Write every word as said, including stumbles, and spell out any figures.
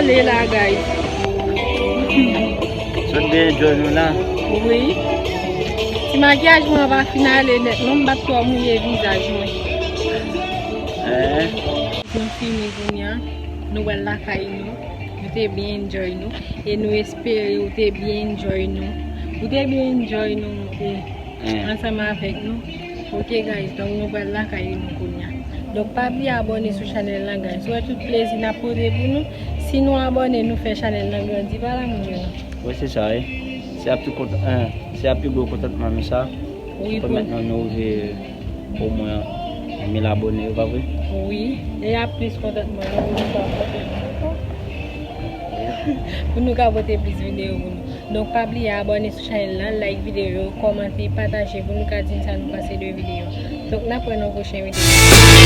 Ale la, guys. Sot byen enjoy nou la. Wi. Ti makyaj mwen pa fin ale nèt non, m pa t twò mouye vizaj mwen. Eh. Nou fini kounye a. Nou pral lakay nou. Nou te byen enjoy nou. E nou espere ou te byen enjoy nou. Ou te byen enjoy nou e Eh. ansanm avèk nou. Ok guys, donk nou pral lakay nou kounye a. Donk pa bliye abòne sou chanèl la guys. Ou wè tout plezi n ap pote pou nou. Si nou abòne, nou fè chanèl la grandi. Pa la moun yo non. Wi, se sa, wi. Se ap pi kontan, eh, se ap pi gwo kontantman nou sa. Wi, Pou pou mentnan nou rive omwen mil abòne, yo pa vre? Wi, e ap plis kontantman nou pou nou ka pote pou nou ka pote plis videyo pou nou. Donk pa bliye abòne sou chanèl la, like videyo, kòmante, pataje pou nou ka di n sa nou panse de videyo. Donk n ap wè nan pwochen videyo.